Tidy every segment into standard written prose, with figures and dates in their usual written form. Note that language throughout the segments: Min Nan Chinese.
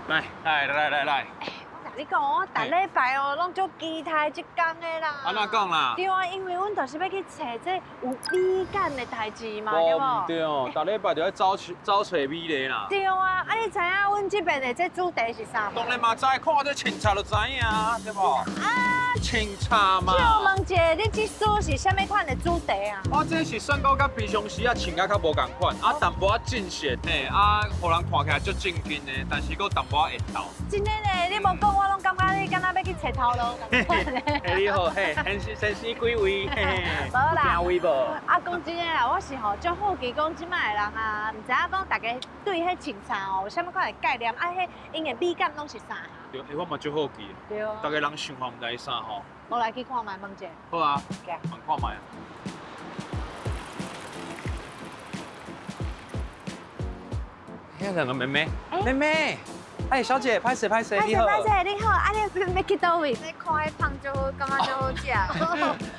來來來來來。我共你講，我逐禮拜哦，攏足期待這工的啦。按怎講啦？對啊，因為阮就是欲去揣這有美感的代誌嘛，對無無？對哦，逐禮拜就愛走走揣美麗啦。對啊，啊你知影阮這邊的這主題是啥無？當然嘛知，看這穿衫就知影，對無？啊，穿衫嘛。借問一下，你這束是啥物款的主題啊？我這是算講佮平常時啊穿甲較無仝款，啊淡薄仔正式嘿，啊予人看起來足正經的，但是閣淡薄仔緣投。真的呢，你無講我攏感覺你敢若欲去揣頭路仝款呢。嘿，你好，嘿，先生先生幾位？嘿，無啦。有位無？啊，講真的啦，我是吼足好奇講這擺的人啊，毋知影講大家對彼穿衫哦有啥物款的概念，啊，彼𪜶的美感攏是啥？對，欸，我嘛足好奇。對啊。逐家人想法毋知啥吼。無來去看覓問者。好啊。問看覓。遐兩個妹妹，妹妹，哎，小姐，歹勢歹勢，你好。歹勢歹勢，你好，啊，你欲去佗位？你看彼胖就好，感覺足好食。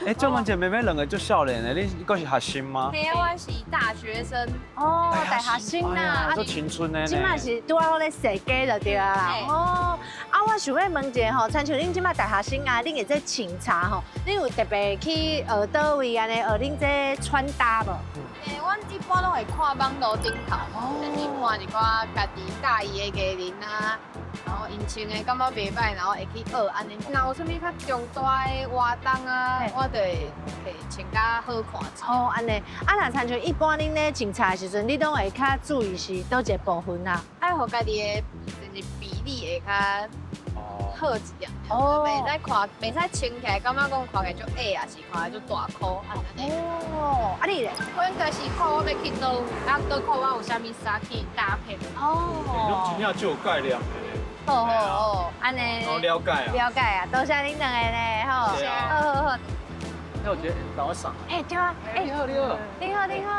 哎，借問一下妹妹，兩个足少年的，你閣是學生嗎？嘿啊，我是大學生。哦，大學生啦，足青春的呢。這擺是拄仔好咧設計就對啊啦。哦，啊，我想欲問一下吼，親像恁這擺大學生啊，恁會這穿衫吼，恁有特別去學佗位按呢學恁這穿搭無？欸，阮一般攏會看網路頂頭，就是看一寡家己佮意的藝人啊，然後𪜶穿的感覺袂䆀，然後會去學按呢。若有啥物較重大的活動啊，我就會摕穿較好看。哦，按呢，啊，若親像一般恁咧穿衫的時陣，你攏會較注意是佗一個部分啊？愛予家己的就是比例會較好一點，哦，袂使看，袂使穿起來感覺講看起來足矮，抑是看起來足大箍。哦，啊你咧？我應該是看我欲去佗位，啊，閣看我有啥物衫去搭配。哦，攏真正足有概念的。好好好，按呢。哦，了解啊。了解啊，多謝恁兩个呢，好。好好好。那我覺得等我上。哎，對啊，哎，你好，你好，你好，你好，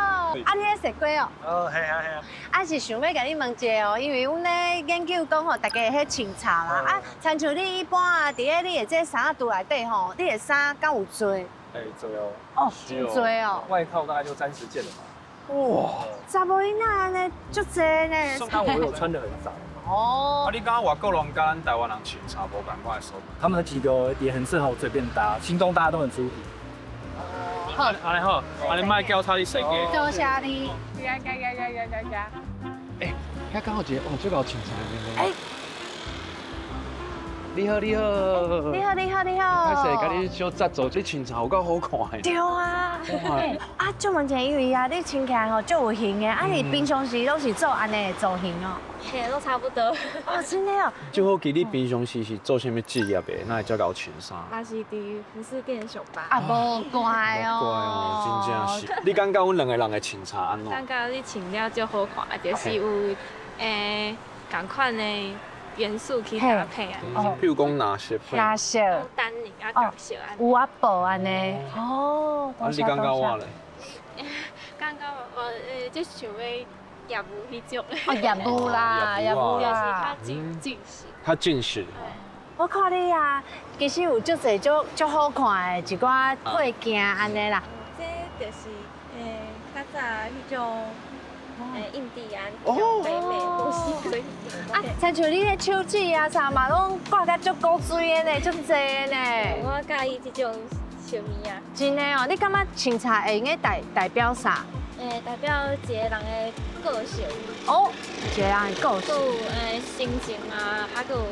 啊，你咧設計哦？哦，係啊，係啊。啊，是想欲共你問一下哦，因為阮咧研究講吼，大家彼穿衫啦，啊，親像你一般啊，佇咧你的這衫仔櫥內底吼，你的衫敢有濟？欸，濟哦。哦，真濟哦。外套大概就30件了吧。哇！查某囡仔按呢足濟呢。但我有穿得很雜。哦。啊，你感覺外國人佮咱台灣人穿衫無仝款的所在？他們的幾個也很適合隨便搭，輕鬆搭都很舒服。好，按呢好，按呢莫叫吵你設計。多謝你。加加加加加加加。欸，遐剛好一個哦，這個穿衫的。欸。你好，你好。你好，你好，你好。歹勢，共你小贊助，這穿衫有夠好看的。對啊。啊，借問一下，因為啊，你穿起來吼足有型的，啊，你平常時攏是做按呢的造型哦？嘿，攏差不多。哦，真的哦。就好奇你平常時是做啥物職業的？哪會遮𠢕穿衫？我是佇服飾店上班。啊，無怪哦。無怪哦，真正是。你感覺阮兩个人的穿衫按怎？感覺你穿了足好看，就是有仝款的元素去搭配啊。譬如講藍色。藍色。丹寧啊，白色啊。有啊，布按呢。哦。啊，你感覺我咧？感覺我就想欲業務彼種。哦，業務啦，業務啦。就是較正正式。較正式。我看你啊，其實有足濟足足好看的一寡配件按呢啦。這就是較早彼種印第安哦，北美墨西哥。啊，親像你的手指啊啥嘛，攏掛甲足古錐的呢，足濟的呢。我佮意這種小物仔。真的哦，你感覺穿衫會用得代表啥？代表一個人的個性。哦，一個人的個性。閣有心情啊，啊，閣有，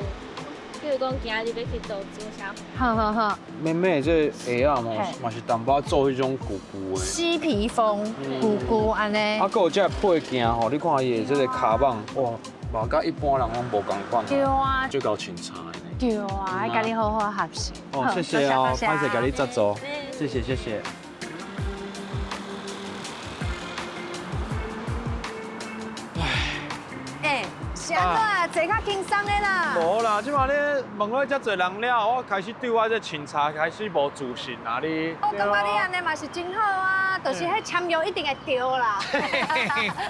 比如講今仔日欲去佗做啥？好好好。妹妹這鞋仔嘛，嘛是淡薄仔做彼種舊舊的。嬉皮風，舊舊按呢。啊，閣有這个配件吼，你看伊的這个跤蠓，哇，嘛佮一般人攏無仝款。對啊。足𠢕穿衫的呢。對啊，愛共你好好學習。哦，謝謝哦，歹勢共你贊助，謝謝謝謝。欸，是按怎啊？坐較輕鬆的啦。無啦，這擺你問了遮濟人了後，我開始對我這穿衫開始無自信啊！你。我感覺你按呢嘛是真好啊，就是彼簽約一定會對啦。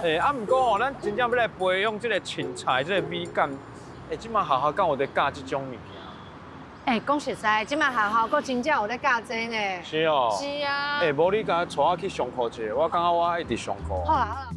欸，啊，毋過吼，咱真正欲來培養這个穿衫這个美感，欸，這擺學校敢有佇教這種物件？欸，講實在，這擺學校閣真正有咧教這呢。是哦。是啊。欸，無你共我帶我去上課一下，我感覺我一直上課。好啦好啦。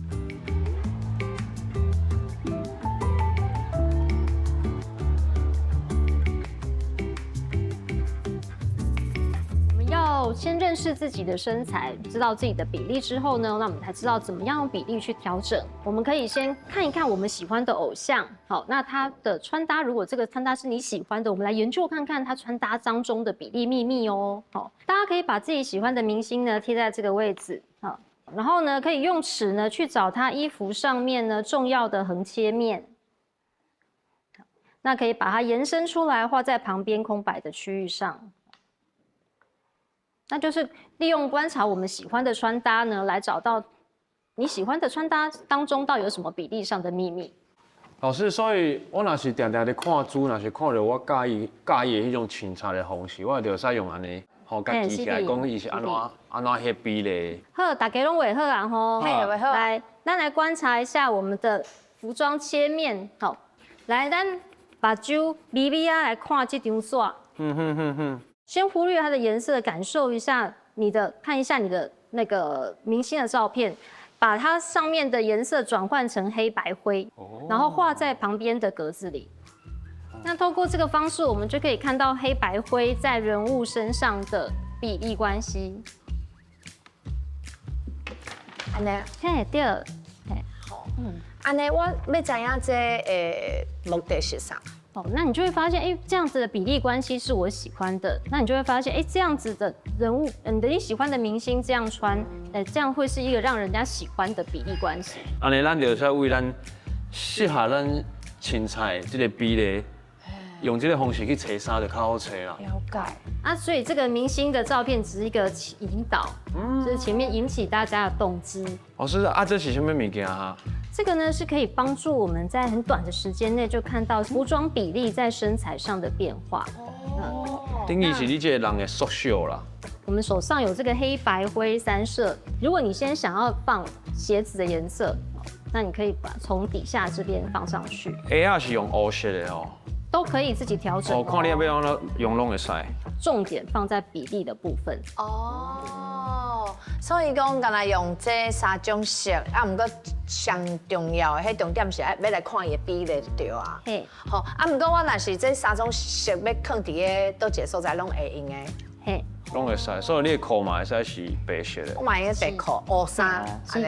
要先认识自己的身材，知道自己的比例之后呢，那我们才知道怎么样用比例去调整。我们可以先看一看我们喜欢的偶像，好，那他的穿搭，如果这个穿搭是你喜欢的，我们来研究看看他穿搭当中的比例秘密哦。好，大家可以把自己喜欢的明星呢贴在这个位置，好，然后呢可以用尺呢去找他衣服上面呢重要的横切面。那可以把它延伸出来，画在旁边空白的区域上。那就是利用观察我们喜欢的穿搭呢，来找到你喜欢的穿搭当中到底有什么比例上的秘密。老師，所以我若是定定咧看書，若是看著我佮意佮意的彼種穿插的方式，我就會使用按呢，吼，共記起來，講伊是按怎按怎彼比例。好，大家攏畫好啊吼。嘿，畫好。來，咱來觀察一下我們的服裝切面。好，來，咱目睭微微仔來看這張紙。先忽略它的顏色，感受一下你的，看一下你的那個明星的照片，把它上面的顏色轉換成黑白灰，然後畫在旁邊的格子裡。那透過這個方式，我們就可以看到黑白灰在人物身上的比例關係。按呢，嘿，對，嘿，好，按呢，我欲知影這个目的是啥？哦，那你就會發現，哎，這樣子的比例關係是我喜歡的。那你就會發現，哎，這樣子的人物，你喜歡的明星這樣穿，哎，這樣會是一個讓人家喜歡的比例關係。按呢，咱就會使為咱適合咱凊彩這個比例，用這個方式去揣衫就較好揣啦。了解。啊，所以這個明星的照片只是一個引導，就是前面引起大家的動機。老師啊，這是啥物物件哈？這個呢是可以幫助我們在很短的時間內就看到服裝比例在身材上的變化。哦，等於是你這個人的縮小啦。我們手上有這個黑白灰三色，如果你先想要放鞋子的顏色，那你可以把從底下這邊放上去。鞋仔是用烏色的哦，都可以自己調整。哦，看你欲按怎用攏會使。重點放在比例的部分。哦，所以講，干焦用這三種色，啊，毋過上重要的彼重點是愛欲來看伊的比例就對啊。嘿，好，啊，毋過我若是這三種色欲囥佇个佗一个所在，攏會用的。嘿，攏會使，所以你的褲嘛會使是白色的。我嘛會白褲、烏衫。是的。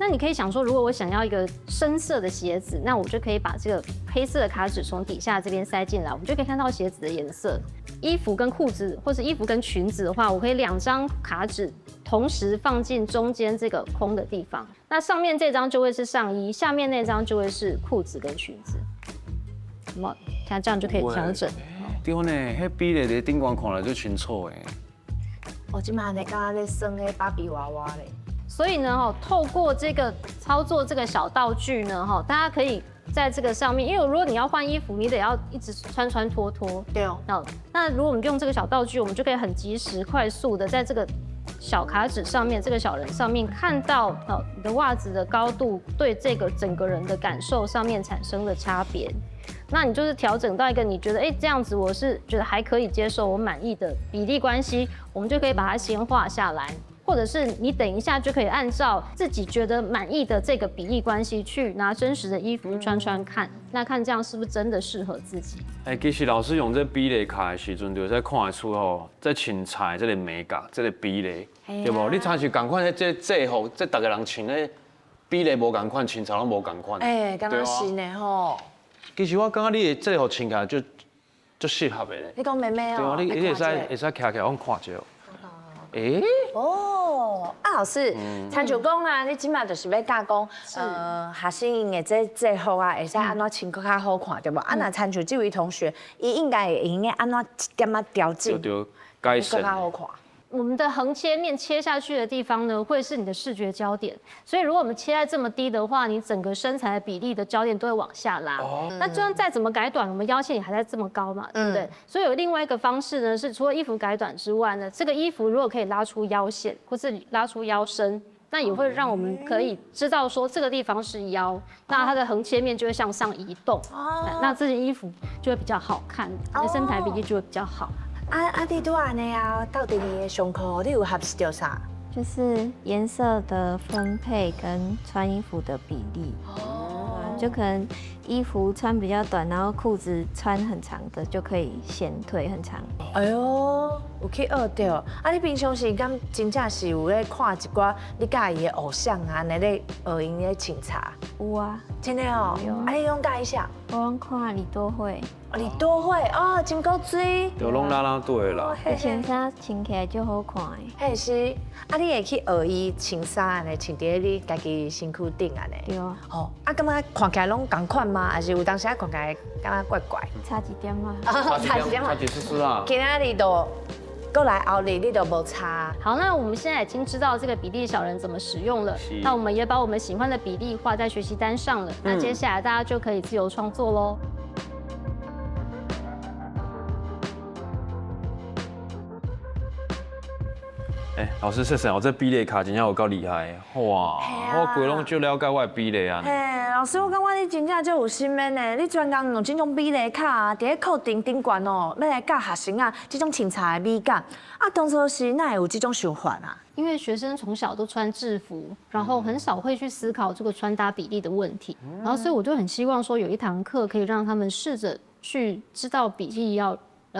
那你可以想說，如果我想要一個深色的鞋子，那我就可以把這個黑色的卡紙從底下這邊塞進來，我們就可以看到鞋子的顏色。衣服跟褲子，或是衣服跟裙子的話，我可以兩張卡紙同時放進中間這個空的地方。那上面這張就會是上衣，下面那張就會是褲子跟裙子。那麼像這樣就可以調整。對呢，彼比例佇頂懸看來足清楚的。我這馬咧敢若咧耍彼芭比娃娃咧。所以呢，哈，透過這個操作這個小道具呢，哈，大家可以在這個上面，因為如果你要換衣服，你得要一直穿穿脫脫。對哦。那如果我們用這個小道具，我們就可以很及時、快速的在這個小卡紙上面、這個小人上面看到，哦，你的襪子的高度對這個整個人的感受上面產生的差別。那你就是調整到一個你覺得，哎，這樣子我是覺得還可以接受、我滿意的比例關係，我們就可以把它先畫下來。或者是你等一下就可以按照自己覺得滿意的這個比例關係去拿真實的衣服穿穿看，那看這樣是不是真的適合自己？欸，其實老師用這比例卡的時陣，就會使看得出吼，這凊彩這個眉角，這個比例，對無？你親像仝款彼這制服，這逐个人穿的比例無仝款，凊彩攏無仝款。欸，敢若是呢吼。其實我感覺你的制服穿起來就足適合的咧。你講妹妹哦。對啊，你會使徛起來，阮看一下。欸，哦，啊老師，親像講啊，你這馬就是欲教講，學生𪜶的這制服啊，會使按怎穿閣較好看，對無？啊，若親像這位同學，伊應該會用得按怎一點仔調整，對，改善，閣較好看。我們的橫切面切下去的地方呢，會是你的視覺焦點。所以如果我們切在這麼低的話，你整個身材的比例的焦點都會往下拉。那就算再怎麼改短，我們腰線也還在這麼高嘛，對不對？所以有另外一個方式呢，是除了衣服改短之外呢，這個衣服如果可以拉出腰線，或是拉出腰身，那也會讓我們可以知道說這個地方是腰，那它的橫切面就會向上移動。那這件衣服就會比較好看，身材比例就會比較好。啊啊！你拄按呢啊，到底你的上課，你有學習著啥？就是顏色的分配跟穿衣服的比例。哦。就可能衣服穿比較短，然後褲子穿很長的，就可以顯腿很長。哎喲，有去學著。啊，你平常時敢真正是有咧看一寡你佮意的偶像啊，按呢咧學𪜶咧穿衫？有啊。真的哦。啊，你攏佮意啥？我攏看李多慧。李多慧哦，真古錐。就攏啦啦隊啦。穿衫穿起來足好看的。嘿是，啊，你會去學伊穿衫按呢，穿佇咧你家己身軀頂按呢？對啊。哦，啊，感覺看起來攏仝款嗎？還是有當時啊看起來感覺怪怪？差一點啊。差一點，差一絲絲啊。今仔日就過來後日你就無差。好，那我們現在已經知道這個比例小人怎麼使用了，那我們也把我們喜歡的比例畫在學習單上了。那接下來大家就可以自由創作嘍。欸，老師，謝謝，我這比例卡真正有夠厲害，哇！我規攏足了解我的比例啊。嘿，老師，我感覺你真正足有心的呢。你專工用這種比例卡啊，佇咧課程頂懸哦，欲來教學生啊，這種穿衫的美感。啊，當初是哪會有這種想法啊？因為學生從小都穿制服，然後很少會去思考這個穿搭比例的問題，然後所以我就很希望說有一堂課可以讓他們試着去知道比例要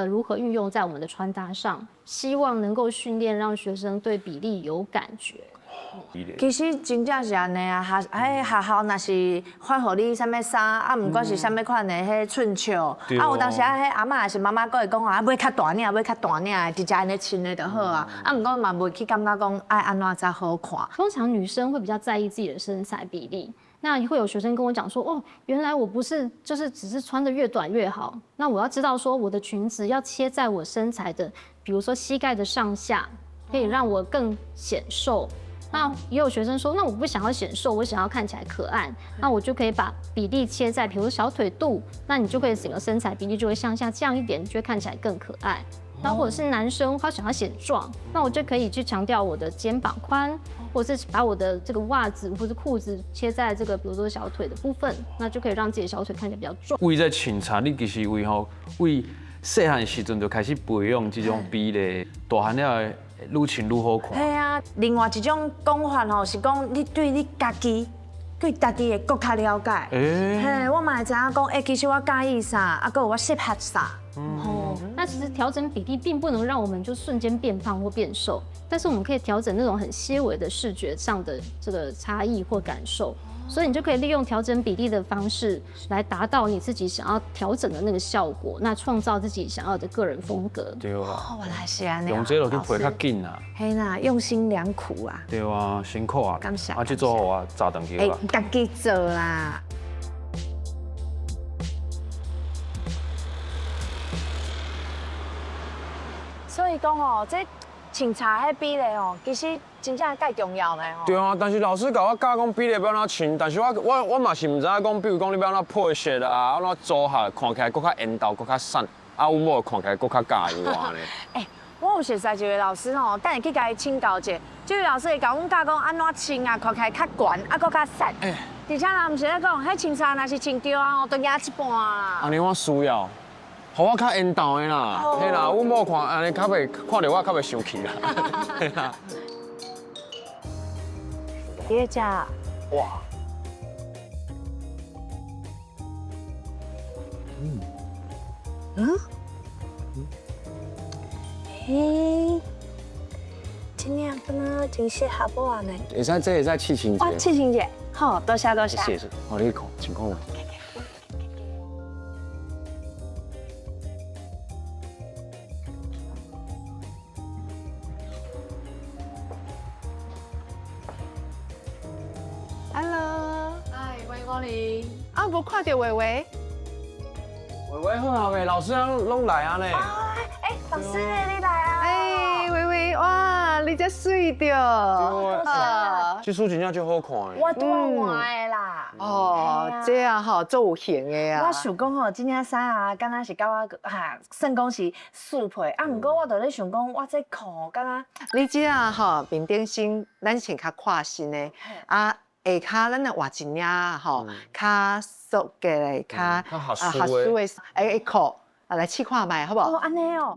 如何運用在我們的穿搭上，希望能夠訓練讓學生對比例有感覺。其實真正是按呢啊，學學校若是發予你啥物衫，啊，毋管是啥物款的彼寸尺，啊，有當時啊，彼阿嬤還是媽媽閣會講啊，買較大領，買較大領，直接按呢穿的就好啊。啊，毋過嘛袂去感覺講愛按怎才好看。通常女生會比較在意自己的身材比例。那會有學生跟我講說，哦，原來我不是就是只是穿得越短越好，那我要知道說我的裙子要切在我身材的，比如說膝蓋的上下，可以讓我更顯瘦。那也有學生說，那我不想要顯瘦，我想要看起來可愛，那我就可以把比例切在，比如小腿肚，那你就可以整個身材比例就會向下降一點，就會看起來更可愛。那或者是男生他想要顯壯，那我就可以去強調我的肩膀寬，或者是把我的這個襪子或者褲子切在這個，比如說小腿的部分，那就可以讓自己的小腿看起來比較壯。為這穿衫，你其實為吼為細漢時陣就開始培養這種比例，大漢了愈穿愈好看。係啊，另外一種講法吼是講你對你家己。對家己會閣較了解。嘿，我嘛會知影講，欸，其實我佮意啥，啊，閣有我適合啥。哦，那其實調整比例並不能讓我們就瞬間變胖或變瘦，但是我們可以調整那種很些微的視覺上的這個差異或感受，所以你就可以利用調整比例的方式來達到你自己想要調整的那個效果，那創造自己想要的個人風格。對啊，原來是按呢。用這個去配較緊啊。嘿啦，用心良苦啊。對啊，辛苦啊。感謝。啊，這組予我炸轉去啦。家己做啦。所以講哦，這穿衫彼比例哦，其實真正蓋重要呢。對啊，但是老師共我教講比例欲按怎穿，但是我嘛是毋知影講，比如講你欲按怎配色啊，按怎組合，看起來閣較緣投，閣較瘦，啊，阮某看起來閣較佮意我呢。欸，我有熟似一個老師吼，等下去共伊請教者。這位老師會共阮教講按怎穿啊，看起來較懸，啊，閣較瘦。而且人毋是咧講，彼穿衫若是穿著啊，都贏一半啊。按呢我需要。予我較緣投的啦，嘿啦，阮某看按呢較袂看著我較袂生氣啦，嘿啦。佇咧食。哇。嗯。嘿，這領敢若真適合我呢。會使，這會使試穿者。我試穿者，好，多謝多謝。謝謝。哦，你看，情況。 Hello，嗨，歡迎光臨。啊，無看著維維。維維好啊，喂，老師攏來啊呢。哎，老師你來啊。哎，維維，哇，你這媠著。對。這束真正足好看的。我拄仔換的啦。哦，這啊吼，足有型的啊。我想講吼，這領衫啊，敢若是佮我哈，算講是速配啊。毋過我就咧想講，我這褲敢若。你這啊吼，面頂身咱穿較闊身的啊。下跤咱若換一領吼，較素嘅，較啊學術的誒褲啊來試看覓，好無？哦，按呢哦。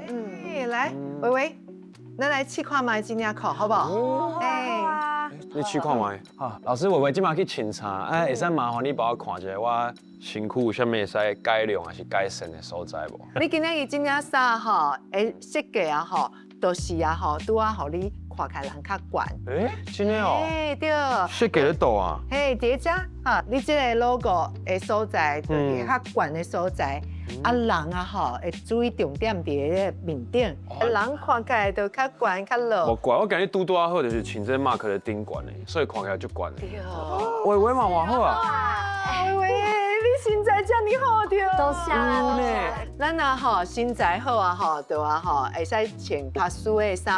嗯，來，維維，咱來試看覓這領褲，好無？哎，你试看覓。好，老師，我這馬去穿衫，哎，會使麻煩你幫我看一下我身軀有啥物會使改良還是改善的所在無？你今仔日這領衫吼，的設計啊吼，就是啊吼，拄啊，予你看起來人較懸。欸，真的哦。嘿，對。設計咧佗啊？嘿，佇遮哈，你這個 logo 的所在，就是較懸的所在。啊，人啊吼，會注意重點佇咧面頂，人看起來就較懸較落。無怪，我今日拄拄仔好就是穿這 mark 的頂懸的，所以看起來足懸的。對。畫畫嘛偌好啊。畫畫，你身材這麼好著。多謝啦。咱啊吼身材好啊吼，就啊吼會使穿較舒的衫。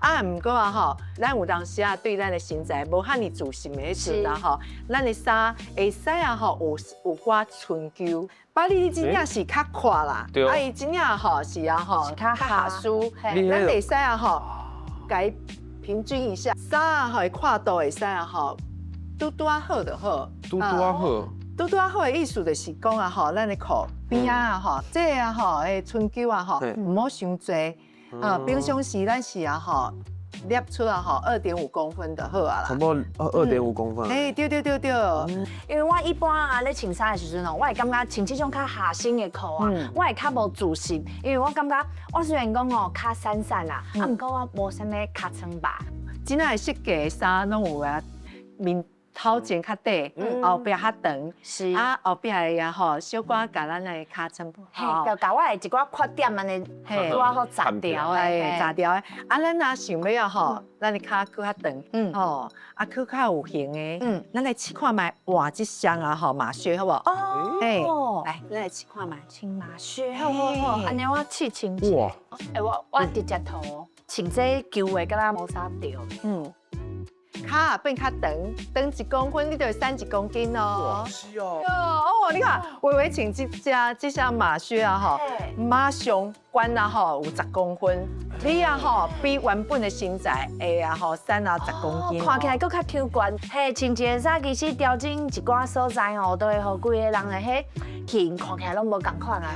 啊，毋過啊吼，咱有當時啊對咱的身材無遐爾自信的時陣吼，咱的衫會使啊吼有寡春秋。巴你你真正是較闊啦，啊伊真正吼是啊吼較下舒，咱會使啊吼，共平均一下，衫啊吼闊度會使啊吼，拄拄仔好就好。拄拄仔好。拄拄仔好的意思就是講啊吼，咱的褲邊仔啊吼，這個啊吼，春秋啊吼，毋好傷濟。啊，平常時咱是啊吼，捏出來吼2.5公分就好啊啦。差不多2.5公分。哎，對對對對。因為我一般啊咧穿衫的時陣哦，我會感覺穿這種較下身的褲啊，我會較無自信，因為我感覺我雖然講哦較瘦瘦啦，啊，毋過我無啥物尻川肉。這仔的設計的衫攏有啊，面頭前較短，後壁較長，是啊，後壁的啊吼，小可共咱的尻川，嘿，就共我的一寡缺點按呢，拄仔好雜掉的，雜掉的。啊，咱若想欲啊吼，咱的跤閣較長，吼，啊，閣較有型的，咱來試看覓換這雙啊吼馬靴好無？哦，來，咱來試看覓穿馬靴，好好好，按呢我試穿。哇！欸，我直接塗，穿這舊的敢若無啥著。跤變較長，長1公分，你就會瘦1公斤哦。是哦。哦，你看，微微穿這隻這雙馬靴啊吼，馬上懸啊吼有10公分，你啊吼比原本的身材會啊吼瘦啊10公斤。看起來閣較 Q 懸。嘿，穿一个衫其實調整一寡所在吼，都會予規个人的彼型看起來攏無仝款啊。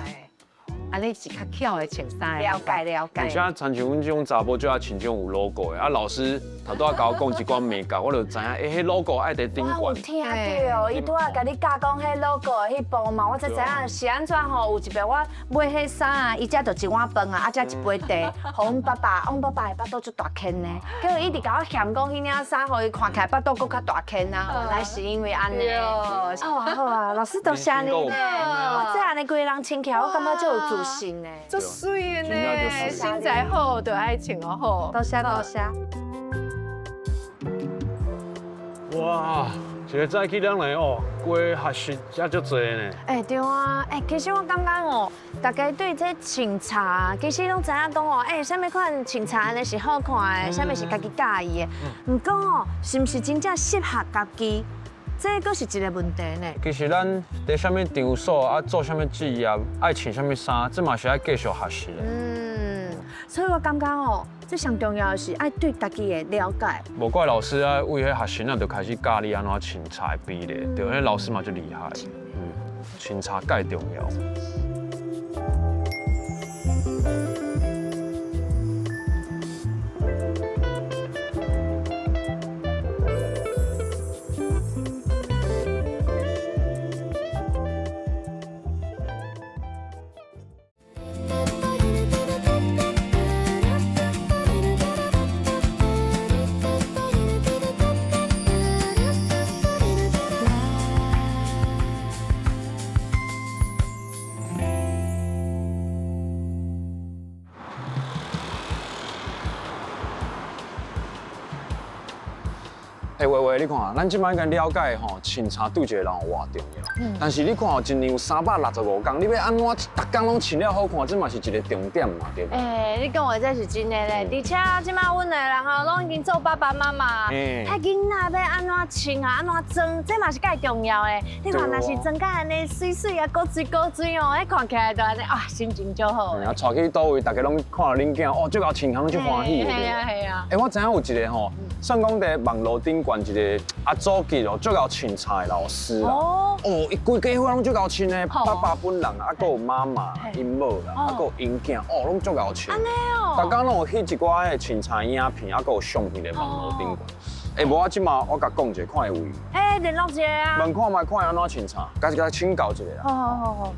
按呢是較巧的穿衫。了解了解。而且親像阮這種查埔最愛穿這種有 logo 的，啊老師頭拄仔共我講一寡眉角，我就知影，欸，彼 logo 愛佇頂懸。我有聽著，伊拄仔共你教講彼 logo 的彼步嘛，我才知影是按怎吼。有一擺我買彼衫啊，伊遮就一碗飯啊，啊遮一杯茶，予阮爸爸，阮爸爸的腹肚足大圈的，結果伊一直共我嫌講彼領衫，予伊看起來腹肚閣較大圈啊，原來是因為按呢。好啊好啊，老師多謝你呢。我這按呢規个人穿起來，我感覺足有自信的。足媠的呢，身材好就愛穿哦好。多謝多謝。哇，一个早起咱來哦，過學習遮足濟呢。欸，對啊，欸，其實我感覺哦，大家對這穿衫，其實攏知影講哦，欸，啥物款穿衫按呢是好看的，啥物是家己佮意的。毋過哦，是毋是真正適合家己，這閣是一個問題呢。其實咱佇啥物場所啊，做啥物職業，愛穿啥物衫，這嘛是愛繼續學習的。所以我感覺哦，這上重要的是愛對家己的了解。無怪老師啊，為彼學生啊，就開始教你按怎穿衫的比例，對，彼老師嘛足厲害。穿衫蓋重要。欸，偉偉，你看，咱這擺應該了解吼，穿衫對一個人有偌重要。但是你看哦，一年有365天，你欲按怎逐工攏穿了好看，這嘛是一個重點嘛，對無？欸，你講話這是真的咧，而且這擺阮的人吼，攏已經做爸爸媽媽，彼囡仔欲按怎穿啊，按怎裝，這嘛是蓋重要的。你看，若是裝甲按呢媠媠啊，古錐古錐哦，彼看起來就按呢啊，心情足好。啊，帶去佗位，大家攏看著恁囝，哦，足𠢕穿，攏足歡喜的。係啊係啊。欸，我知影有一個吼，算講佇網路頂懸一個阿祖級哦，足𠢕穿衫的老師啦。哦，伊規家伙攏足𠢕穿的，爸爸本人啊，閣有媽媽、𪜶某啦，啊，閣有𪜶囝，哦，攏足𠢕穿。按呢哦。逐工攏有彼一寡彼穿衫影片，啊，閣有相片佇網路頂懸。欸，無我這馬我共講一下，看會有用。欸，聯絡一下啊。問看覓，看會按怎穿衫，共共請教一下啦。好好好好。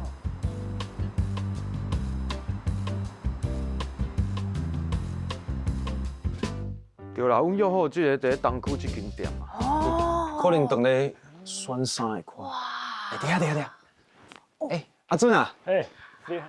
對啦，阮約好這个佇咧東區這間店啊，哦，可能當咧選衫會看。欸，佇遐佇遐佇遐。欸，阿准啊。欸，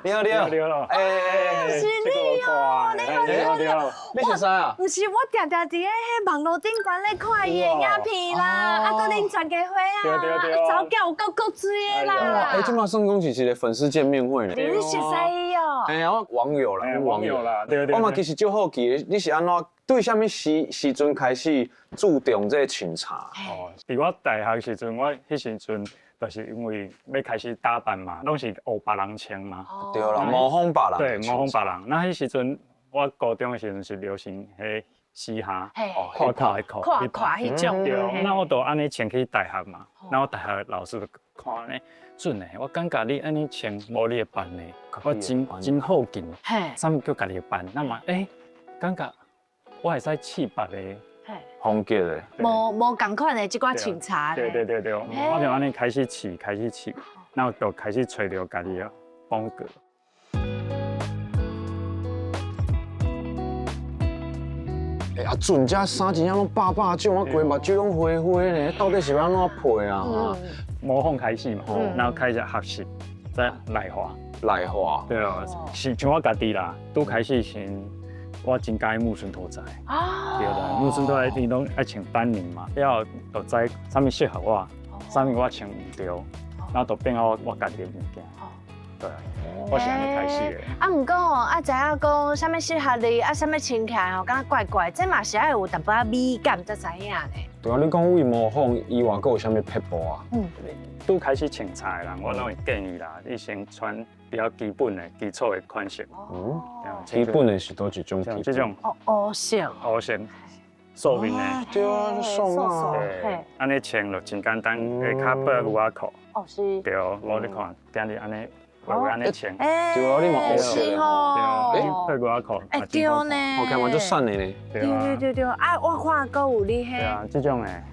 你好你好。你好。欸，是你哦，你好你好你好。你是啥啊？毋是，我定定佇咧彼網路頂懸咧看伊的影片啦，啊，閣恁全家伙啊，查某囝有夠古錐的啦。欸，這馬算講是一個粉絲見面會呢。你熟似伊哦？哎呀，我網友啦，網友啦，對對。我嘛其實足好奇的，你是按怎對啥物時時陣開始注重這個穿衫？哦，佇我大學時陣，我彼時陣就是因為欲開始打扮嘛，攏是學別人穿嘛。對啦，模仿別人。對，模仿別人。那彼時陣，我高中的時陣是流行彼嘻哈，闊口的褲，闊垮彼種。對，那我就按呢穿去大學嘛。那我大學老師就看呢，準的，我感覺你按呢穿無你的範呢，我真真好奇，啥物叫家己的範？那麼欸，感覺我會使試別个風格的，無無仝款的這寡穿插。對對對對，我就按呢開始試，開始試，然後就開始揣著家己的風格。欸，阿准，這衫真正攏百百種，我規目睭攏花花呢，到底是欲按怎配啊？模仿開始嘛，然後開始學習，再內化。內化。對啊，是像我家己啦，拄開始時，我真佮意木村拓哉。對啦，木村拓哉伊攏愛穿丹寧嘛，了後就知啥物適合我，啥物我穿毋對，然後就變我我家己的物件。對，我是按呢開始的。啊，毋過吼，啊知影講啥物適合你，啊啥物穿起來吼，敢若怪怪，這嘛是愛有淡薄仔美感才知影呢。對啊，你講為模仿以外，閣有啥物撇步啊？嗯，拄開始穿衫的人，我攏會建議啦，你先穿比較基本的、基礎的款式。嗯，基本的是佗一種？像這種。哦，烏色。烏色，素面的。對啊，爽啊。對，按呢穿就真簡單，下跤配牛仔褲。哦，是。對，無你看，今日按呢。會按呢穿，對啊，你嘛烏色吼，對，配牛仔褲，欸對呢，我看嘛足瘦的呢，對對對對，啊，我看閣有你彼，對啊，這種的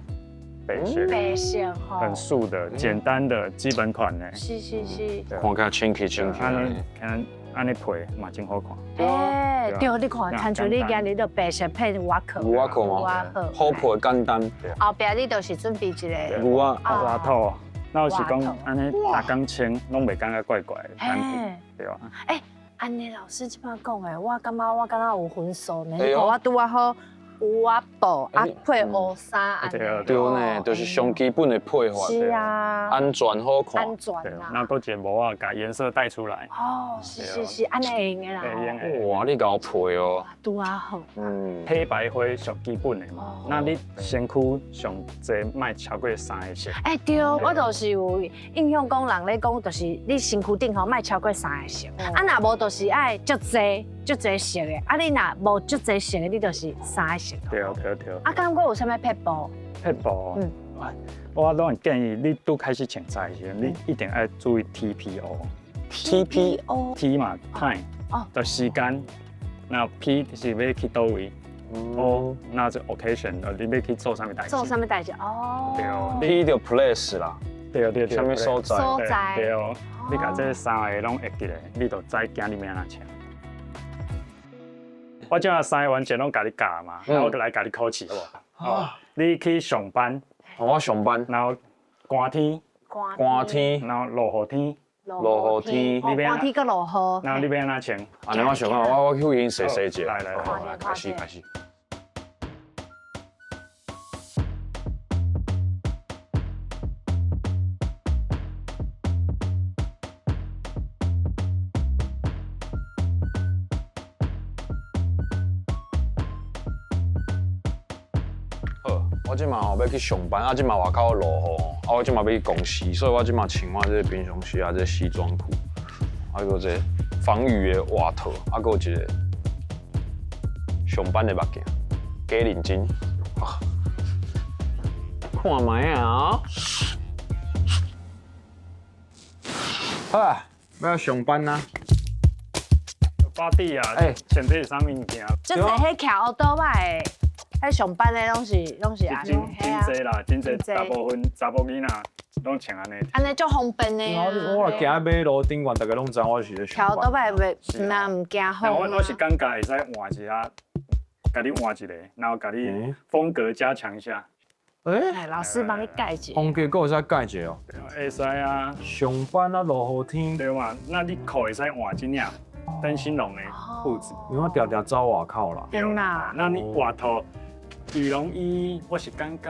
白色，白色吼，很素的、簡單的基本款的，是是是，看起來清氣清氣，按呢按呢配嘛真好看。欸，對，你看，親像你今日就白色配牛仔褲，牛仔褲嘛，好配簡單。後壁你就是準備一個牛仔外套。那我是講按呢，逐工穿攏袂感覺怪怪的，單品對吧？欸，按呢老師這擺講的，我感覺我敢若有分數呢。我拄仔好有仔布啊配烏衫，對呢，就是上基本的配法。是啊，安全好看。安全啦。那閣一個帽仔，共顏色帶出來。哦，是是是，按呢會用的啦。會用的。哇，你𠢕配哦。拄仔好。嗯。黑白灰上基本的嘛，那你身軀上濟莫超過三個色。欸，對，我就是有印象講，人咧講，就是你身軀頂吼莫超過三個色，啊，若無就是愛足濟足濟色的，啊，你若無足濟色的，你就是三個色。對對對。啊，敢閣有啥物撇步？撇步，嗯，我攏會建議你拄開始穿衫的時陣，你一定愛注意 TPO。 TPO。 T 嘛，time，就時間。那 P 就是欲去佗位，O 那就 occasion，你欲去做啥物代誌？做啥物代誌？哦。對。 P 就 place 啦。對對對。啥物所在？所在。對，你共這三个攏會記咧，你就知今日欲按怎穿。我這三个完全攏共你教嘛，那我就來共你考試好無？哦，你去上班。我上班。然後寒天。寒天。然後落雨天。落雨天。寒天閣落雨。然後你欲按怎穿？按呢我想看，我去先洗洗一下。來來來，開始開始。好，我這馬吼欲去上班，啊，這馬外口落雨，啊，我這馬欲去公司，所以我這馬穿我這個平常時啊，這個西裝褲，啊，閣有這個防雨的外套，啊，閣有一個上班的目鏡，假認真，看覓啊！好啊，欲上班啊！巴蒂啊，欸，穿這是啥物件？就是彼騎烏多仔的。彼上班的攏是按呢。真真濟啦，真濟，大部分查某囡仔攏穿按呢。按呢足方便的啊。我若行喺馬路頂懸，逐家攏知我是咧上橋班。都擺袂，若毋驚風。我是感覺會使換一下，共你換一个，然後共你風格加強一下。來，老師幫你改一下。風格閣會使改一下哦。會使啊。上班啊，落雨天。對嘛？那你褲會使換這領燈芯絨的褲子。因為我定定走外口啦。對啦。那你外套羽絨衣，我是感覺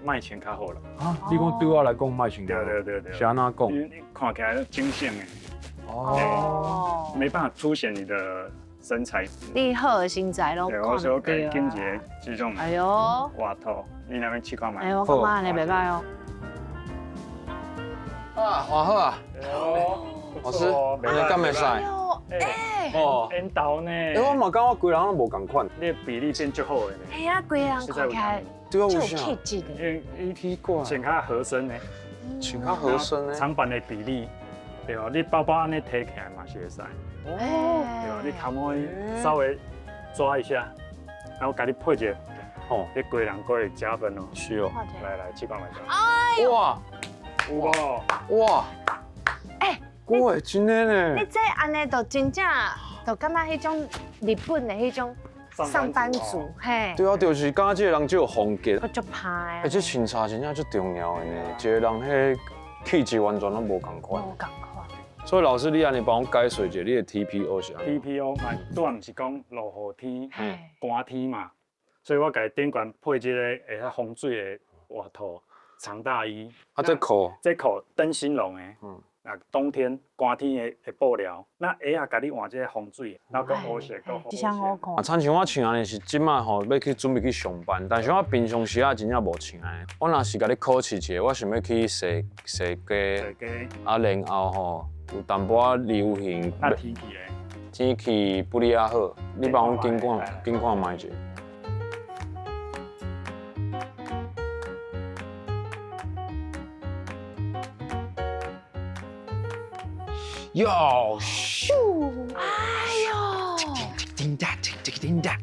莫穿較好啦。啊，你講對我來講莫穿較好。對對對對。是按怎講？你看起來精線的。哦。沒辦法凸顯你的身材。你好的身材攏對，我說給揀一個這種。哎喲。外套，你若欲試看覓。哎，我感覺按呢袂䆀哦。啊，換好啊。老師，按呢敢會使？哎。哦。緣投呢？欸，我嘛感覺規人攏無仝款。你的比例變足好的呢。哎呀，規人看起來對啊，足有氣質的。因為你奇怪，穿較合身呢。穿較合身呢。長版的比例，對哦，你包包按呢提起來嘛是會使。哦。對哦，你頭毛稍微抓一下，然後共你配一個，吼，你規人閣會加分哦。是哦。來來，試看覓。哎喲。哇。有無？哇。欸。喂，真的呢。你這按呢就真正，就感覺彼種日本的彼種上班族，嘿。對啊，就是感覺這個人足有風格。閣足歹。欸，這穿衫真正足重要的呢，一個人彼氣質完全攏無仝款。無仝款。所以老師，你按呢幫我解說一下，你的 TPO 是按怎？TPO 嘛，拄仔毋是講落雨天、寒天嘛，所以我共伊頂懸配這個會使防水的外套、長大衣。啊，這褲？這褲燈芯絨的。啊，冬天寒天的的布料，那鞋仔共你換這個防水，然後閣烏色，閣這雙好看。啊，親像我穿按呢是這擺吼，欲去準備去上班，但是我平常時啊真正無穿按呢。我若是共你考試一下，我想欲去踅踅街，啊，然後吼有淡薄仔流行。那天氣咧？天氣不哩仔好，你幫我緊看緊看覓者。喲咻！哎喲！叮當叮當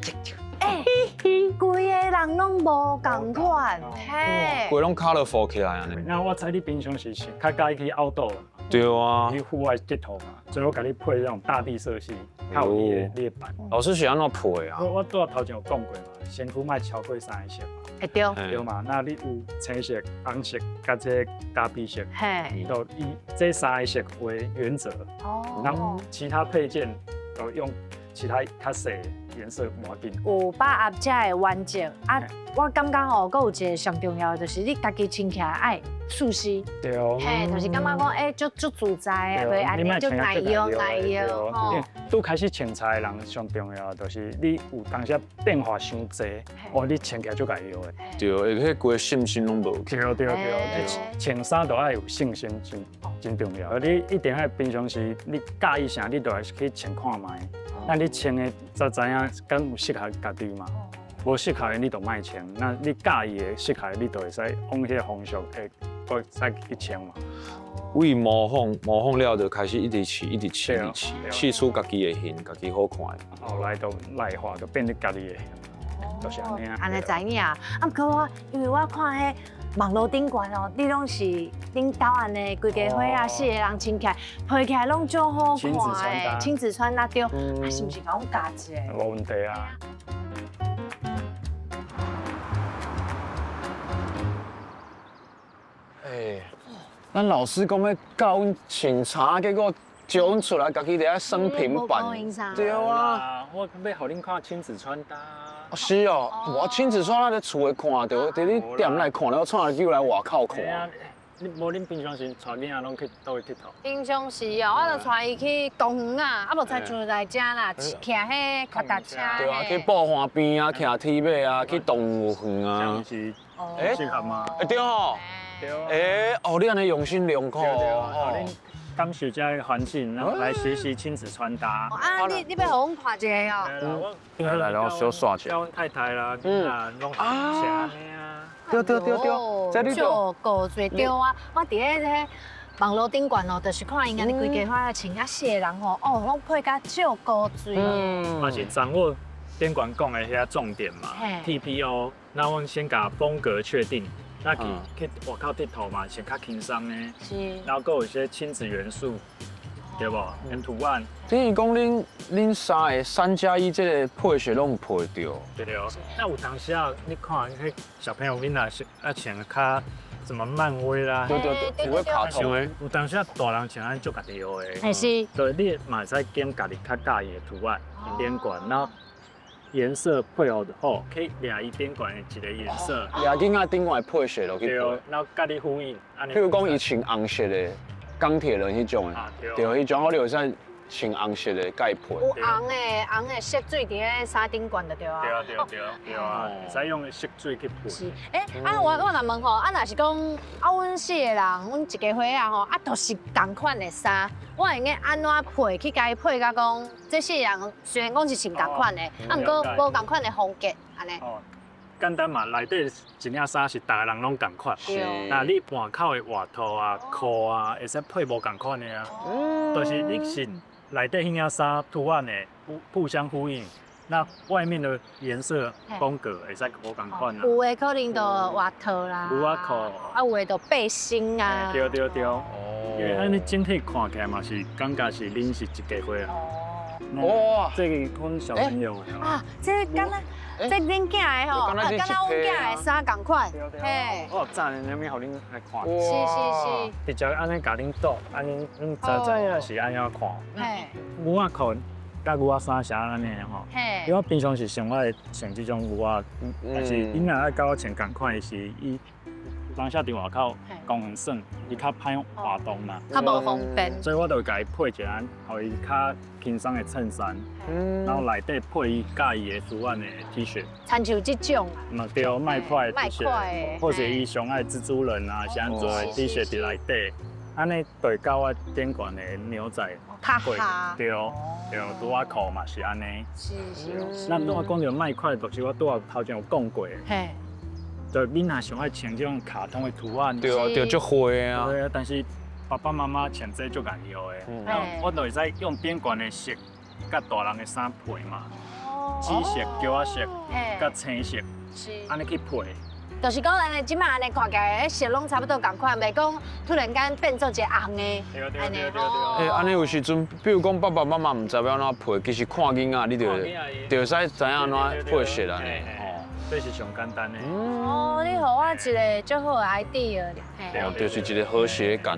欸，規个人攏無仝款，嘿，規攏 colorful 起來按呢。那我知你平常時是較佮意去 outdoor，對啊，去戶外𨑨迌嘛，所以我共你配這種大地色系，較有你的版。老師是按怎配啊？我拄仔頭前有講過嘛，身軀莫超過三個色嘛。會對。對嘛？那你有青色、紅色，佮這個咖啡色，嘿，就以這三個色為原則。哦。然後其他配件都用其他較細的顏色無要緊。有把握這的原則啊，我感覺吼，閣有一個上重要的就是你家己穿起來愛舒適。對。嘿，就是感覺講，欸，足足自在的，袂按呢足耐用耐用吼。拄開始穿衫的人上重要的就是你有當時變化傷濟，哦，你穿起來足會用的。對，會彼規个信心攏無。對對對，穿衫都愛有信心，真真重要。你一定愛平常時你佮意啥，你就愛去穿看覓。那你穿的才知影敢有適合家己嘛？無適合的你就莫穿。那你佮意的適合的，你就會使往彼個方向會閣再去穿嘛。為模仿模仿了，就開始一直試，一直試，一直試，試出家己的型，家己好看的。後來就內化，就變成家己的型，就是按呢。按呢知影啊，毋過我因為我看彼網路頂懸哦，你攏是恁兜按呢，規家伙仔四個人穿起來，配起來攏足好看的，親子穿搭對，啊是毋是共阮教一下？無問題啊。欸，咱老師講欲教阮穿衫，結果招阮出來，家己佇遐耍平板。對啊，我欲予恁看親子穿搭。是哦，我親子穿搭佇厝內看著，佇你店內看，我創啥叫來外口看？你無恁平常時帶囡仔攏去佗位𨑨迌？平常時哦，我就帶伊去公園啊，啊無才像來遮啦，騎彼腳踏車。對啊，去布花邊啊，騎鐵馬啊，去動物園啊。是，適合嗎？欸，對吼。對啊。欸，哦，你按呢用心良苦。對對，予恁感受這个環境，然後來學習親子穿搭。啊，你欲予阮看一下哦。來來，我小刷一下。叫阮太太啦，啊，攏是按呢啊。對對對對，這你就高最對啊！我佇咧彼網路頂懸哦，就是看𪜶按呢規家伙穿啊四個人吼，哦，攏配甲足古錐。嘛是掌握顶悬讲的遐重点嘛，TPO，那阮先共风格确定，那去去外口𨑨迌嘛，穿较轻松的，然后阁有一些亲子元素，对无？跟图案。等于讲恁恁三个3+1这个配色拢有配著。对对。那有当时啊，你看彼小朋友囡仔是啊穿较什么漫威啦，对对对，有卡通的。有当时啊，大人穿按足家己学的。嘿是。对，你嘛会使拣家己较佮意的图案，顶悬，然后颜色配合好，可以掠伊顶悬的一个颜色。掠囡仔顶悬的配色落去配。然后佮你呼应。譬如讲，伊穿红色的钢铁人彼种的，对，彼种我就会使穿红色的佮伊配。有红的，红的色水伫咧衫顶悬就对啊。对啊对对对啊，会使用色水去配。是，欸，啊我若问吼，啊若是讲啊，阮四个人，阮一家伙仔吼，啊都是仝款的衫，我会用得按怎配去共伊配甲讲，这四个人虽然讲是穿仝款的，啊毋过无仝款的风格，按呢。哦，简单嘛，内底一领衫是逐个人拢仝款。那你外口的外套啊、裤啊，会使配无仝款的啊。就是你是内底彼领衫图案的互相呼应，那外面的颜色风格会使无仝款啊。有的可能就外套啦，牛仔裤，啊有的就背心啊。对对对。因为按呢整体看起来嘛是感觉是恁是一家伙啊。哇，这个阮小朋友啊，这敢若这恁囝的吼，啊，敢若阮囝的衫仝款，嘿。我早呢，啥物予恁来看？是是是。直接按呢共恁倒，按呢恁知知影是按怎看。嘿。牛仔裤佮牛仔衫是按呢吼。嘿。因为我平常时上爱穿这种牛仔，但是囡仔爱佮我穿仝款的是伊。当下伫外口公园耍，伊较歹活动嘛，较无方便，所以我就会共伊配一件，予伊较轻松的衬衫，然后内底配伊佮意的图案的 T 恤，亲像这种嘛对，麦块的 T 恤，或者伊上爱蜘蛛人啊，是按怎的 T 恤伫内底，按呢对佮我顶悬的牛仔较合，对对，拄仔裤嘛是按呢，是是。那拄仔讲著麦块，就是我拄仔头前有讲过。嘿。就囡仔上爱穿这种卡通的图案，对啊，对，足花啊。对啊，但是爸爸妈妈穿这足家己学的，那我就会使用顶悬的色，佮大人的衫配嘛，紫色、橘仔色，佮青色，按呢去配。就是讲，咱这摆按呢看起来，色拢差不多仝款，袂讲突然间变做一个红的。对对对对对。欸，按呢有时阵，比如讲爸爸妈妈毋知欲按怎配，其实看囡仔，你就就会使知影按怎配色按呢。这是上简单的。哦，你予我一个足好的 idea。哦，就是一个和谐感，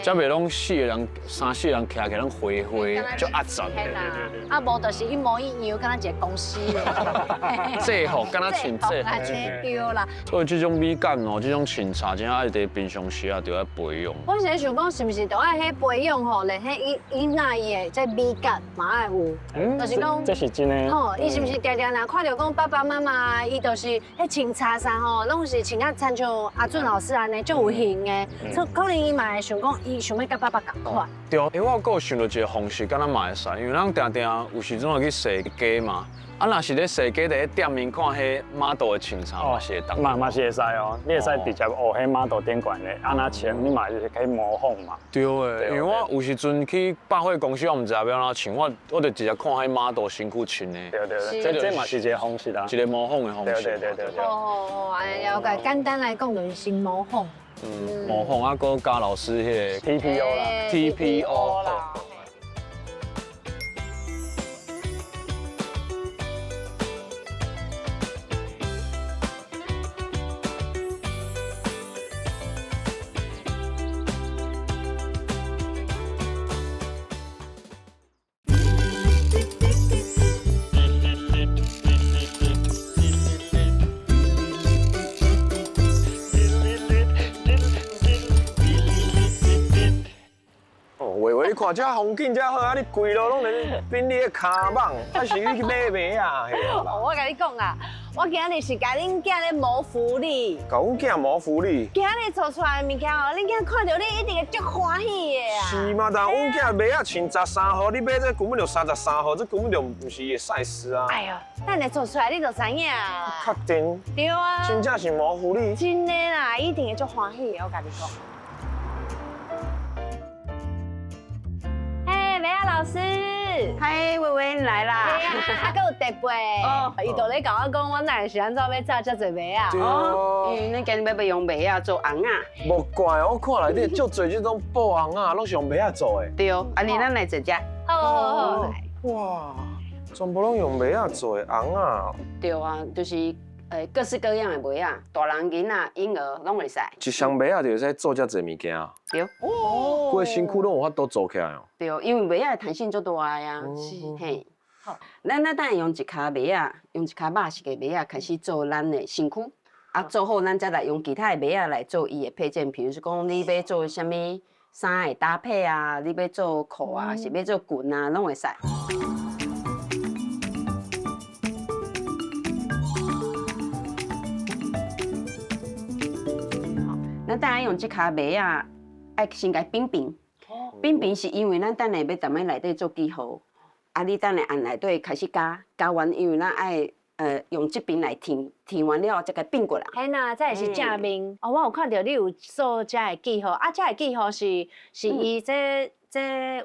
才袂拢四个人、三四个人徛起来拢灰灰，足压杂的。啊，无就是一模一样，敢若一个公司的。制服，敢若穿制服。对啦。所以这种美感哦，这种穿插，真爱伫平常时啊，就爱培养。我是咧想讲，是毋是都爱彼培养吼，连彼囡仔伊的这美感嘛爱有，就是讲。这是真的。吼，伊是毋是定定若看著讲爸爸妈妈，伊就是彼穿插衫吼，拢是穿啊，亲像阿俊老师按呢，足有型的。所以可能伊嘛会想讲，伊想欲佮爸爸仝款。对，欸，我阁有想到一个方式，敢若嘛会使，因为咱定定有时阵会去踅街嘛。啊，若是咧踅街，伫咧店面看彼 model 的穿衫，嘛是会当。嘛是会使哦，你会使直接学彼 model 顶悬的，按怎穿，你嘛是可以模仿嘛。对的，因为我有时阵去百货公司，我毋知影欲按怎穿，我就直接看彼 model 身躯穿的。对对对，这嘛是一个方式啦。一个模仿的方式。对对对对。哦，按呢了解，简单来讲就是先模仿。嗯，模仿啊，阁加老师彼个 TPO 啦，TPO 啦。看这风景这好，啊！你规路拢咧变你的跤蠓，啊是你去买卖啊？我共你讲啊，我今日是共恁囝咧谋福利。共阮囝谋福利？今日做出来的物件哦，恁囝看著你一定会足欢喜的啊！是吗？但阮囝袜仔穿13号，你买这根本就33号，这根本就毋是伊的 size 啊！哎呦，等下做出来你就知影啦。确定？对啊。真正是谋福利？真的啦，一定会足欢喜的，我共你讲。麥仔老師。嗨，薇薇你來啦！啊，閣有特別哦，伊就咧共我講，阮哪是按怎欲紮遮濟麥仔？哦，因為咱今日欲用麥仔做尪仔。無怪，我看內底足濟這種布尪仔，攏是用麥仔做的。對，按呢咱來坐遮。好好好。哇，全部攏用麥仔做的尪仔。對啊，就是各式各樣的麥仔，大人、囡仔、嬰兒攏會使。一箱麥仔就會使做遮濟物件。對。哦。規身軀攏有法度做起來哦。對，因為麥仔的彈性足大的啊。是。嘿。好。咱咱等下用一跤麥仔，用一跤肉色的麥仔開始做咱的身軀。啊，做好，咱再來用其他的麥仔來做伊的配件，比如講你欲做啥物衫的搭配啊，你欲做褲啊，是欲做裙啊，攏會使。咱等下用這跤麥仔，愛先共扁平。扁平是因為咱等下欲踮咧內底做記號，啊，你等下按內底開始加，加完因為咱愛用這邊來填，填完了後再共變過來。嘿啦，這是正面。哦，我有看著你有做這个記號，啊，這个記號是是伊這這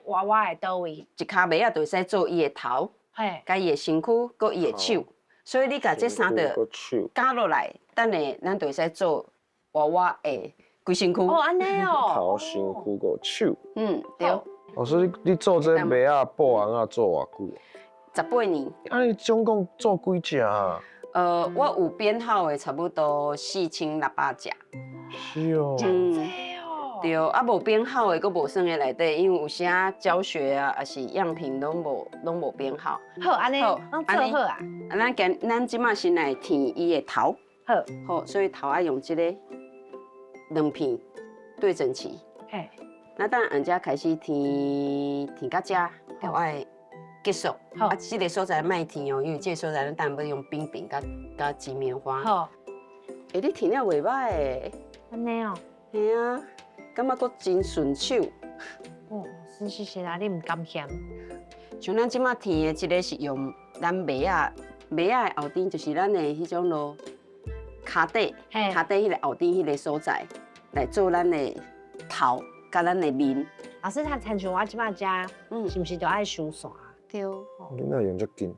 娃娃的佗位？一跤麥仔就會使做伊的頭，佮伊的身軀，閣伊的手。所以你共這三個加落來，等下咱就會使做娃娃的規身軀。哦，按呢哦。頭、身軀、閣手。嗯，對。老師，你做這麥仔布尪仔做偌久？ 18年。啊，你總共做幾隻啊？我有編號的，差不多4600隻。是哦。嗯。對，啊，無編號的，閣無算佇內底，因為有時教學啊，抑是樣品攏無編號。好，按呢，攏做好啊。啊，咱今咱這馬先來填伊的頭。好。好，所以頭愛用這個兩片對整齊。嘿。那等按遮開始填，填到遮，就愛結束。啊，這個所在莫填哦，因為這個所在咱等欲用餅餅佮剪棉花。好。欸，你填了袂䆀的。按呢哦。嘿啊，感覺閣真順手。哦，是是是啦，你毋甘嫌。像咱這馬填的這個是用咱襪仔，襪仔的後頂就是咱的彼種囉，跤底，跤底彼個後頂彼個所在來做咱的頭佮咱的面。老師，他親像我這馬遮，是毋是都愛收線？對。你哪用遮緊？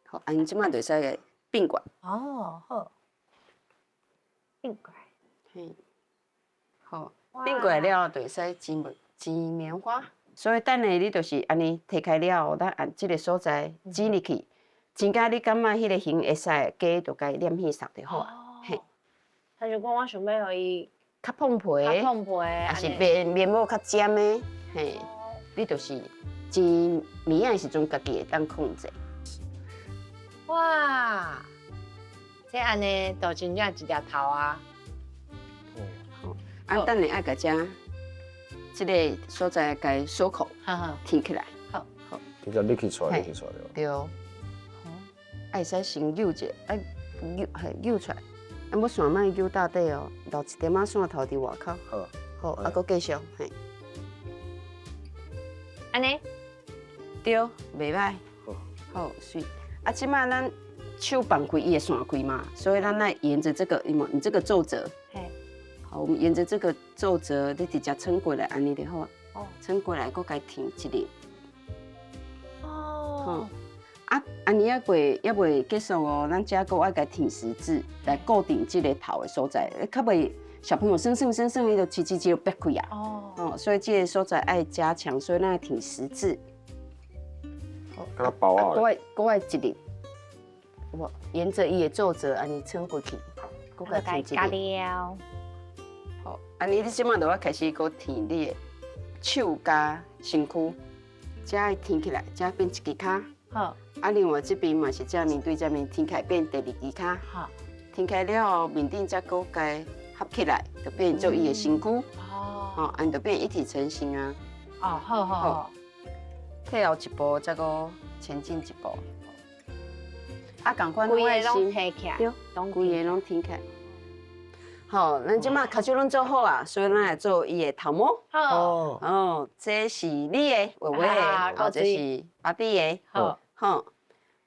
好，按呢這馬就會使共並過來。哦，好。並過來。嘿。好，並過來了後就會使剪剪棉花。所以等下你就是按呢提開了後，咱按這個所在剪入去，剪甲你感覺彼個形會使，加就共黏彼捒就好啊。嘿。他就講我想欲予伊較膨皮，較膨皮，抑是面面膜較尖的，嘿，你就是剪物仔的時陣，家己會當控制。哇，這按呢就真正一粒頭啊！啊，等下愛共這這個所在共鎖扣貼起來。好，好。直接立起出來，立起出來對。對。愛使先扭者，愛扭，嘿，扭出來。啊，欲線莫扭到底哦，留一點仔線頭佇外口。好。好，啊，閣繼續，嘿。按呢？對，袂䆀。好，媠。啊，這馬咱手放開，伊會散開嘛，所以咱愛沿著這個，你這個皺褶。嘿。好，我們沿著這個皺褶，你直接撐過來，按呢就好啊。哦。撐過來，閣共填一粒。哦。啊，按呢猶未猶未結束哦，咱遮閣愛共填十字來固定這個頭的所在，較袂小朋友耍耍耍耍，伊就吱吱吱就煏開啊。哦。哦，所以這個所在愛加強，所以咱愛填十字。好，共它包啊。閣愛閣愛一粒，有無？沿著伊的皺褶按呢撐過去，閣共填一粒。好，按呢你這馬就愛開始閣填你的手佮身軀，遮愛填起來，遮變一支跤。好。啊，另外這邊嘛是正面對正面填起來變第二支跤。好。填起來了後，面頂才閣共合起來，就變做伊的身軀。哦。吼，按呢就變一體成型啊。哦，好好好。退後一步，再閣前進一步。啊，仝款規个攏提起來。對，規个攏提起來。好，咱這馬跤手攏做好啊，所以咱來做伊的頭毛。好。哦，這是你的，葳葳的，哦，這是阿弟的。好。好。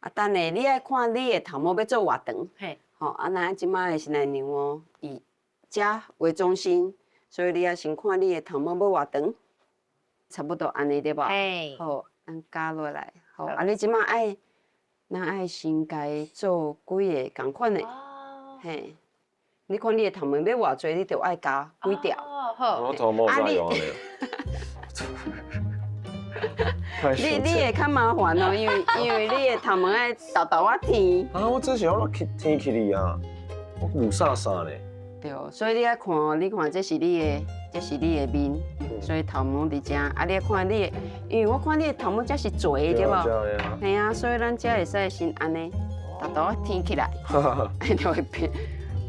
啊，等下你愛看你的頭毛欲做偌長。嘿。好，啊，咱這馬先來量哦，以遮為中心，所以你愛先看你的頭毛欲偌長。差不多按呢對無？好，按加落來，好，啊你這馬愛，咱愛先共做幾个仝款的，嘿，你看你的頭毛欲偌濟，你就愛加幾條。好，我頭毛煞用按呢。你會較麻煩哦，因為你的頭毛愛沓沓仔添。啊，我這是按怎添起來啊？我霧煞煞呢。對，所以你愛看，你看這是你的，這是你的面，所以頭毛佇遮。啊，你愛看你的，因為我看你的頭毛這是濟的，對無？嘿啊，所以咱這會使先按呢，沓沓仔添起來，就會變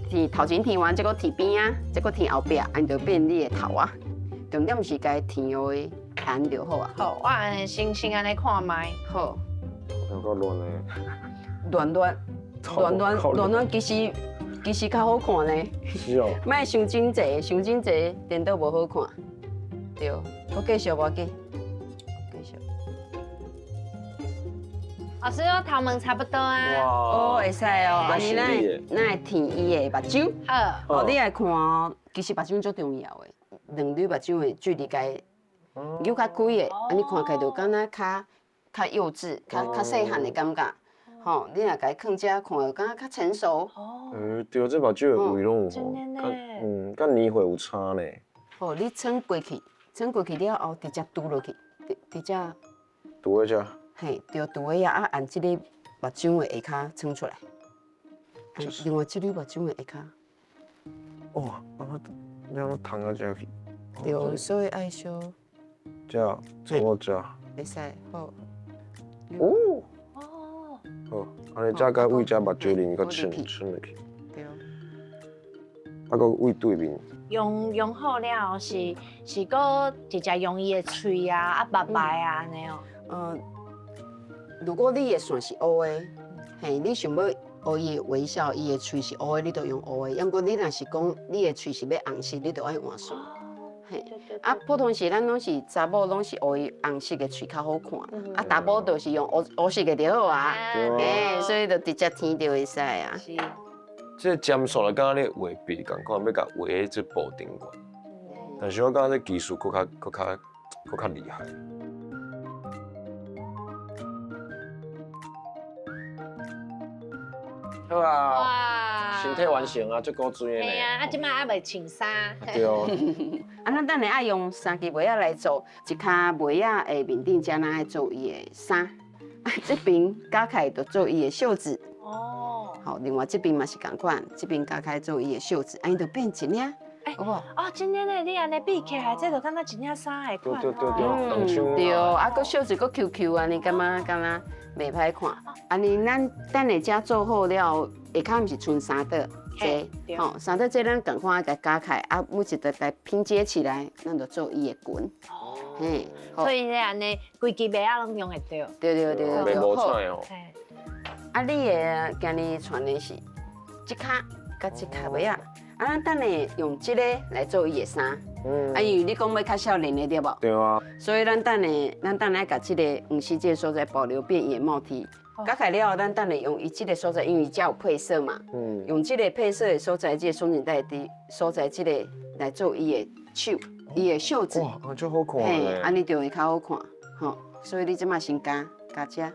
添頭前添完，這閣添邊仔，這閣添後壁，按就變你的頭啊。重點是共添予伊絚就好啊。好，我按呢先按呢看覓。好。有夠亂的。亂亂亂亂亂亂，其實較好看呢。是哦。莫傷整齊，傷整齊顛倒無好看。對，閣繼續無要緊，繼續。老師，我頭毛差不多啊。哦，會使哦。按呢咱會添伊的目睭。好。哦，你來看哦，其實目睭足重要的，兩縷目睭的距離共扭較開的，按呢看起來就敢若較幼稚，較細漢的感覺。吼，你若共伊囥遮，看就感覺較成熟。哦。對，這目睭的位攏有吼，佮年歲有差呢。好，你穿過去，穿過去了後，直接拄落去，直接。拄喺遮。嘿，對，拄喺遐啊，按這個目睭的下跤穿出來。另外這個目睭的下跤。哇，啊，你按怎淌到遮去？對，所以愛小。遮，差不多遮。會使，好。哦。好，按呢遮共位遮目睭輪閣穿穿落去。對。啊，閣位對面。用好了後是閣直接用伊的喙啊、啊目白啊按呢哦。如果你的線是烏的，嘿，你想欲學伊的微笑，伊的喙是烏的，你就用烏的。毋過你若是講你的喙是欲紅色，你就愛換線。嘿，啊，普通時咱攏是查某攏是予伊紅色的喙較好看，啊，查某就是用烏色的就好啊，嘿，所以就直接添就會使啊。是。這個針線就敢若咧畫筆仝款，欲共畫佇這布頂懸。但是我感覺這技術閣較閣較閣較厲害。好啊，身體完成啊，足古錐的呢。嘿啊，啊這擺猶未穿衫。對哦。啊，咱等下愛用三支襪仔來做，一跤襪仔的面頂，才咱愛做伊的衫。啊，這邊加起來就做伊的袖子。哦。好，另外這邊嘛是仝款，這邊加開做伊的袖子，按呢就變一領。欸，哦，真的呢，你按呢比起來，這就敢若一領衫的款。對對對，對，啊，閣袖子閣 Q Q 按呢，感覺敢若袂歹看。按呢，咱等下遮做好了，下跤毋是賰三桌這，吼，三桌這咱仝款共加開，啊，每一桌共拼接起來，咱就做伊的裙。嘿，所以咧按呢，規支襪仔攏用會著。對對對對，袂無彩哦。啊，你的今日穿的是這跤佮這跤襪仔。啊，咱等下用這個來做伊的衫。啊，因為你講欲較少年的對無？對啊。所以咱等下，咱等下共這個黃色這個所在保留變伊的帽 T。加起來了後，咱等下用伊這個所在，因為遮有配色嘛。用這個配色的所在，這個鬆緊帶的所在，這個來做伊的手，伊的袖子。哇，足好看。嘿，按呢就會較好看，吼。所以你這馬先加加遮。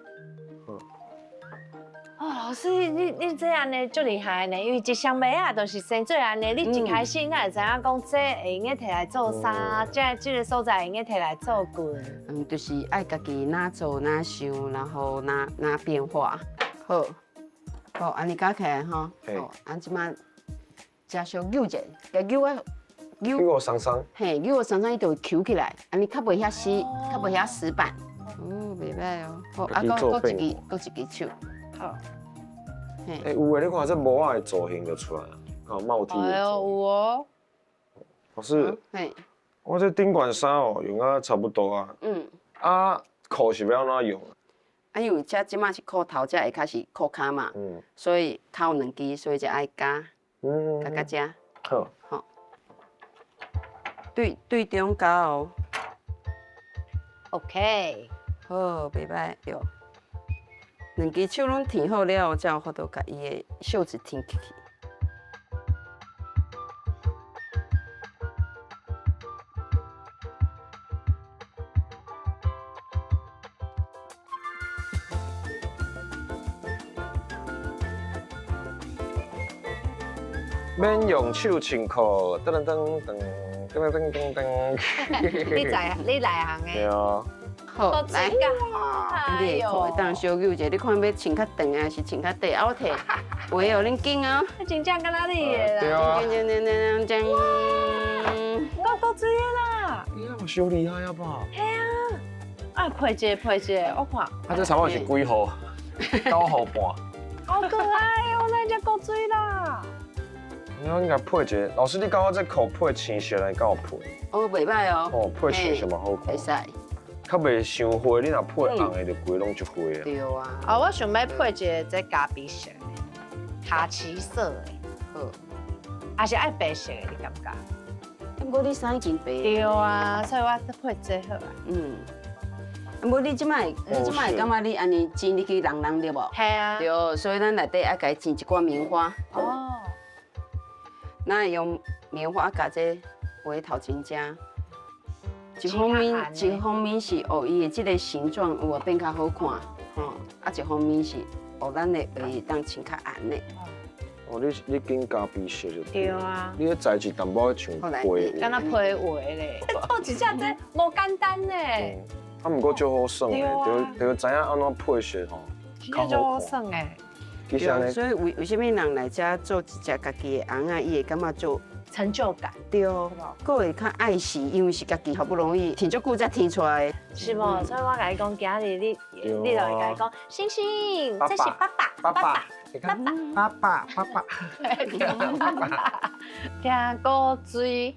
哦，老師，你這按呢足厲害呢，因為一雙襪仔就是生做按呢，你一開始哪會知影講這會用得摕來做衫，這個所在會用得摕來做裙。嗯，就是愛家己哪做哪想，然後哪變化。好，好，按呢加起來吼。好，按這馬加小扭者，共扭啊扭。扭予鬆鬆。嘿，扭予鬆鬆，伊就會翹起來，按呢較袂遐死，較袂遐死板。哦，袂歹哦。好，啊，閣一支，閣一支手。好。欸，有的，你看這帽仔的造型就出來啊，哦，帽 T 的。哎呦，有哦。老師，我這頂懸衫哦，用啊差不多啊。嗯。啊，褲是欲按怎用？啊，因為這這馬是褲頭，這下跤是褲跤嘛。嗯。所以跤有兩支，所以才愛加。嗯。加加這。好。好。對對中加哦。 OK。好，袂歹，對。兩支手攏填好了後，才有法度共伊的袖子填起去。免用手穿褲，噔噔噔噔噔噔噔噔。你在你內行的。對啊。好，來，你的褲會當小扭者，你看欲穿較長還是穿較短？啊，我提畫予恁緊啊。真正敢若你的啦。對啊。緊緊緊緊緊。夠夠水的啦。你那麼小厲害啊吧？嘿啊。啊，配一个配一个，我看。啊，這差不多是幾號？9號半。好可愛哦，咱這夠水啦。你應該配一个，老師你感覺這褲配青色來敢有配？哦，袂䆀哦。哦，配青色嘛好看。會使。較袂傷灰，你若配紅的就規攏足灰啊。對啊。哦，我想欲配一个這咖啡色的，卡其色的。好。還是愛白色的，你感覺？毋過你衫已經白。對啊，所以我配這好啊。嗯。無你這擺，你這擺會感覺你按呢剪入去人人對無？係啊。對，所以咱內底愛共伊剪一寡棉花。哦。咱會用棉花共這畫頭前遮。一方面，一方面是予伊的這个形狀有變較好看，吼。啊，一方面是予咱的畫會當穿較嫺的。哦，你揀咖啡色就對啊。你彼材質淡薄仔像皮畫。敢若皮畫咧。做一隻這無簡單呢。啊，毋過足好耍的，就就知影按怎配色吼，較好耍的。其實所以為為啥物人來遮做一隻家己的尪仔，伊會感覺做成就感。對，閣會較愛惜，因為是家己好不容易添足久才添出來的。是無？所以我共你講，今日你你就會共伊講，星星，這是爸爸，爸爸，爸爸，爸爸，爸爸，爸爸，聽古水。